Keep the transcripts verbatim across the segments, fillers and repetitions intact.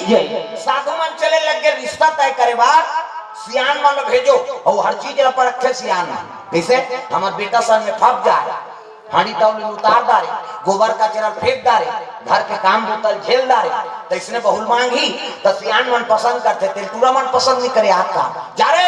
साधु मन चले लग गे रिश्ता तय करे बर, सियान मन ल भेजो, अउ हर चीज ल परखे सियान मन। कइसे? हमर बेटा सन में फंस जाए, हांडी तौली उतार डारे, गोबर कचरा फेंक डारे, घर के काम बूता ल झेल डारे, त इसने बहुल मांगही, त सियान मन पसंद करथे, तेल टूरा मन पसंद नहीं करे। आप का जा रे,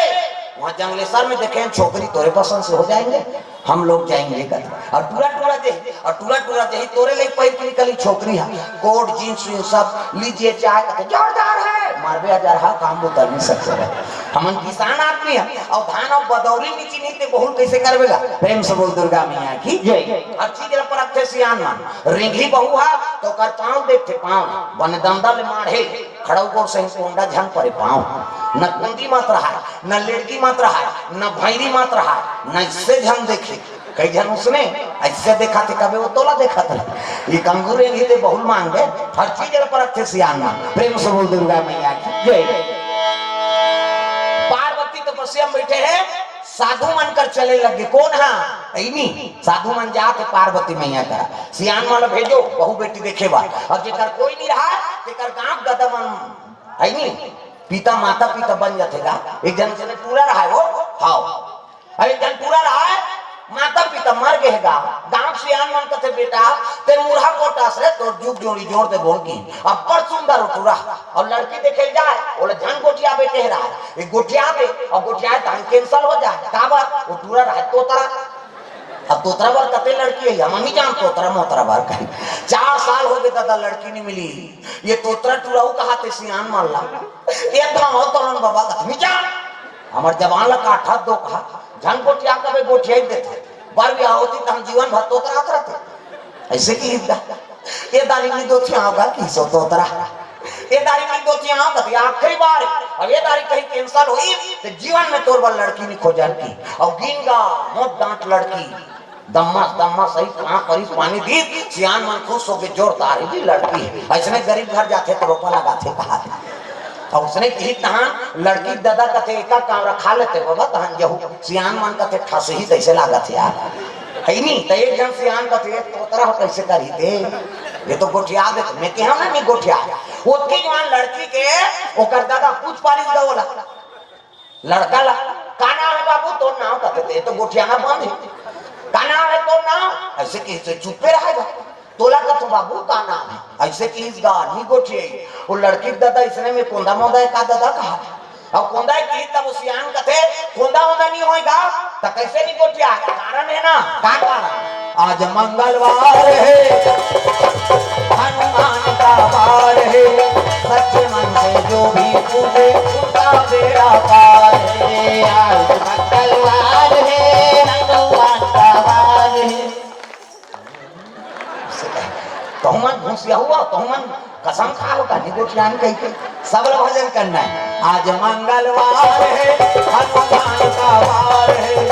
वहाँ जंगलेसर में देखे हैं छोकरी तोरे पसंद से हो जाएंगे, हम लोग जाएंगे कर। और टूरा टूरा जे, और टूरा टूरा जे तोरे ले पहिर के निकली छोकरी है, कोट जींस वींस सब लीजिए चाहे कहते जोरदार है, मारबे हजार हा काम बूता नहीं सकते रहे। हमन किसान आदमी है, और धान और बदौरी नीची नहीं ते बहुल कैसे करबेगा? प्रेम से बोल दुर्गा मैया की जय। हर चीज ल परखथे सियान मन। रेंगही बहू हा तो ओकर पाँव देखथे, पाँव बने दंदा ले माढ़े, खड़ऊ गोड़ सही कोंडा झन परे पाँव। न कुंदी मत रहाय, न लेड़गी मत रहाय, न भैरी मत रहाय, न इससे झन देखे। कई झन उसने ऐसे देखा थे, कबे वो तोला देखा था। ये कंगूरे भी थे बहुल मांग दे, हर चीज ल परखथे सियान मन। प्रेम से बोल दुर्गा मैया की जय। पार्वती तपस्या में बैठे हैं, साधु मन कर चले लगे। कौन हा? ऐनी साधु मन जात हे पार्वती मैया करा, सियान मन ल भेजो बहू बेटी देखे बर। और जेकर कोई नहीं रहा, तेकर गांव गदा मन है नहीं, पिता माता पिता बन जाथे गा। एक झन उसने टूरा रहा है वो, हाँ, अरे एक झन टूरा रहा है, माता पिता मर गए गा। गांव सियान मन कथे बेटा, ते मुरहा कोटास रे, तोर जुग जोड़ी जोड़ दे बोल की। अब्बड़ सुंदर हो टूरा, और लड़की देखे जाए, ओला झन गोठियाबे कह रहा है, ये गोठियाबे और गोठियाए तहन कैंसल हो जाए। काबर? वो टूरा रहा है तोतरा। अब तोतरा बर कते लड़की है, हम नहीं जान तोतरा मोतरा बर कहीं। चार साल हो गए दादा, लड़की नहीं मिली। ये तोतरा टूरा वो कहा थे सियान मन ला, ये धावा तोलन बाबा कथमी जान, हमर जवान ला काठा दो कहा, झन गोठिया कबे गोठिया ही देथे। बर ब्याह होती त हम जीवन भर तोतरा रहते। ऐसे की हिद्दा। ये दारी नहीं दो थिया होगा कि सो तोतरा। ये दारी नहीं दो थिया होगा कि आखिरी बार। और ये दारी कहीं कैंसल हुई तो जीवन में तोर बर लड़की नहीं खोजन की। और गिन गा मोट डांट लड़की। दम्मा दम्मा सही कहाँ परिस पानी दी, सियान मन खुश होके जोरदार ही जी लड़की है। ऐसने गरीब घर जाथे तो रोपा लगाथे कहा। और उसने कही तहान लड़की दादा कथे एका कांवरा खा लेते बाबा तहान जहू। सियान मन कथे ठस ही तैसे लागत यार। है नहीं तो एक झन सियान कथे तोतरा हो कैसे करी दे। ये तो गोठिया दे, मैं कहा ना नहीं गोठिया। ओतके जवान लड़की के ओकर दादा पूछ पारिस गा ओला। लड़का ला, का नाम है बाबू? तोर नाम कथे, ते तो गोठियाना बंद है। का नाम है तोर नाम? ऐसे कैसे चुप्पे रहेगा? तोला कथो बाबू का नाम है? ऐसे किस गा नहीं गोठिए। वो लड़की के दादा इसने में कोंदा मोंदा है का दादा कहा? और कोंदा है कि तब वो सियान कथे, कोंदा वोंदा नहीं होएगा, तो कैसे नहीं गोठिया? कारण है ना, का कारण? आज मंगलवार है, हनुमान का वार है, सच्चे मन से जो भी पूजे, उसका बेड़ा पार है। आज मंगलवार है, हनुमान का वार है। तहु मन घुसिया हुआ, तहु मन कसम खा होता, नहीं गोठियान कह के। सब लोग भजन करना है। आज मंगलवार है, हनुमान का वार है,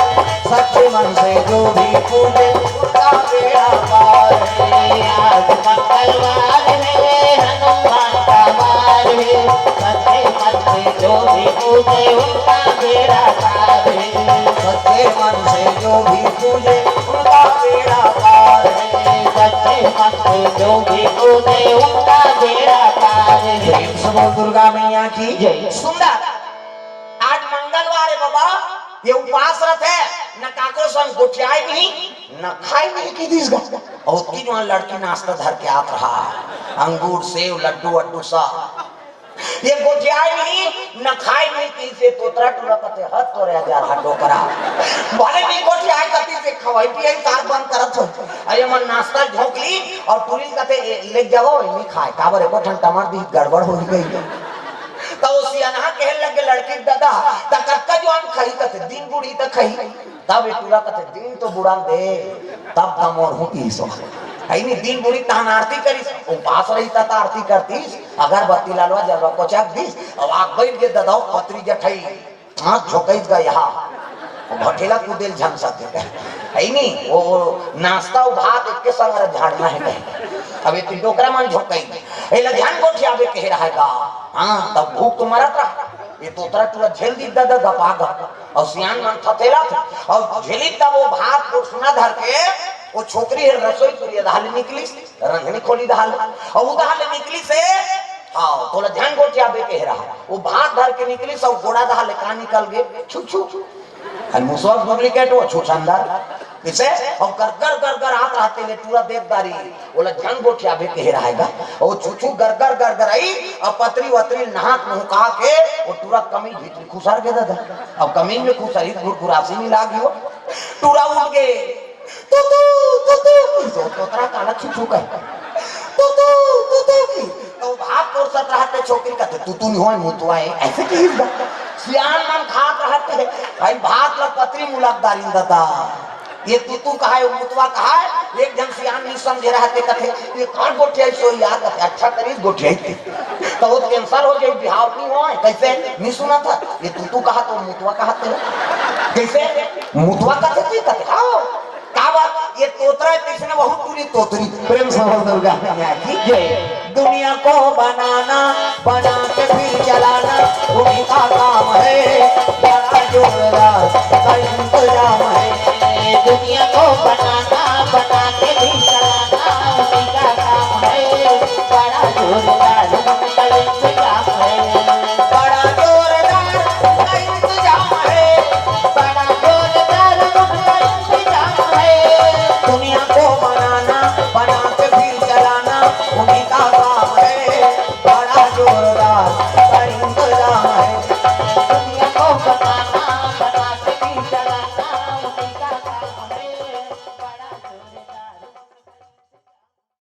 सच्चे मन से जो भी पूजे, उसका बेड़ा पार है। आज मंगलवार है, हनुमान का वार है, सच्चे मन से जो भी पूजे, उनका बेड़ा पार है। सच्चे मन से जो भी पूजे, उनका बेड़ा पार है। सच्चे मन से जो भी पूजे, उनका बेड़ा पार है। प्रेम से बोल दुर्गा मैया की जय। सुंदर, आज मंगलवार है बाबा, ये उपास रथे, न काको संग गोठियाए नहीं, न खाए नहीं की दिस गा। और ओतकी जवान लड़की नाश्ता धर के आत रहा, अंगूर, सेव, लड्डू वड्डू सब। ये गोठियाए नहीं, न खाए नहीं, कि से तोतरा टूरा कथे, हद तोरे हजार हा डोकरा। भले नहीं गोठियाए कथी से खवाई पियाई कार बंद करत हो। अरे मन नाश्ता झोंक ली और टूरी कथे, "ए, ले जाओ, ये नहीं खाए।" काबर एको ठन टमार दी, गड़बड़ हो ही गई। तो वो सियानहा कहे लगे लड़की के दादा, "त कतका जुआन खाई?" कथे, "दिन बूढ़ी त खाई।" तब ये टूरा कथे, "दिन तो बुढ़ा दे, तब त मोर हूँ की सो।" है नहीं, दिन बूढ़ी तहन आरती करिस, उपास रही त आरती करतीस, अगरबत्ती लालवा जलवा कोचक दिस, अब आग बैठ के ददाओ पतरी जठई, हाथ झोंकई गा यहाँ, भठेला कूदेल झन सके। है नहीं, वो, वो नाश्ता, वो भात एक के संग झाड़ना है कहीं। अब ये तो डोकरा मन झोंकई, ये ला झन गोठियाबे कहे रहेगा। हाँ, तब भूख तो मरत रहा, ये तोतरा टूरा झेल दी दादा गपा गप। और सियान मन थथेला था, और झेली तब वो भात को सुना धर के, वो छोकरी है रसोई पुरिया धाल निकली, रंधनी खोली धाल, और वो धाल निकली से आओ, तोला झन गोठियाबे कहे रहा। वो भात धर के निकलिस अउ गोड़ा डहर ले का निकल गे? छुछू। अरे मुसवा डुप्लीकेट हो, छुछंदर। कइसे? अउ गरगर गरगर आत रहते ले टूरा देख डारिस। ओला झन गोठियाबे कहे रहेगा। वो छुछू गरगर गरगर आइस, अउ पतरी वतरी नहात मुहका के, वो टूरा कमीज भीतरी खुसर गे दादा। अब कमीज में खुसरिस, गुरगुरासी मिला गे वो। टूरा उठ गे। तूतू, तूतू की, तो तोतरा काला छुछू कहे। तूतू, तूतू की, तो भात परोसत रहते, छोकरी कथे, "तूतू नहीं होय, मुतवा हे।" अइसे कहिस गा। सियान मन खात रहते हैं, भाई भात ला पतरी मुलक डारिन दादा। ये तूतू कहाय, वो मुतवा कहाय, एक झन सियान नहीं समझे रहते, कथे, "ये कौन गोठियाइस हो यार?" कथे, "अच्छा करिस गोठियाइस।" तो वो कैंसिल हो जाही, बिहाव नहीं होय। कइसे? नहीं सुनत हस? ये तूतू कहाथे, वो मुतवा कहाथे। कइसे? मुतवा कथे जी, कथे, हाँ। का बात? ये तोतरा हे, कइसने वहू टूरी तोतरी। प्रेम से बोल दुर्गा मैया की जय। दुनिया को बनाना, बना के फिर चलाना, उन्हीं का काम है, बड़ा जोरदार का इंतजाम है। दुनिया को बनाना, बना के फिर चलाना, उन्हीं का काम है, बड़ा जोरदार का इंतजाम है। बड़ा जोरदार का इंतजाम है, बड़ा जोरदार का इंतजाम है। दुनिया को बनाना, बना के फिर चलाना, उन्हीं का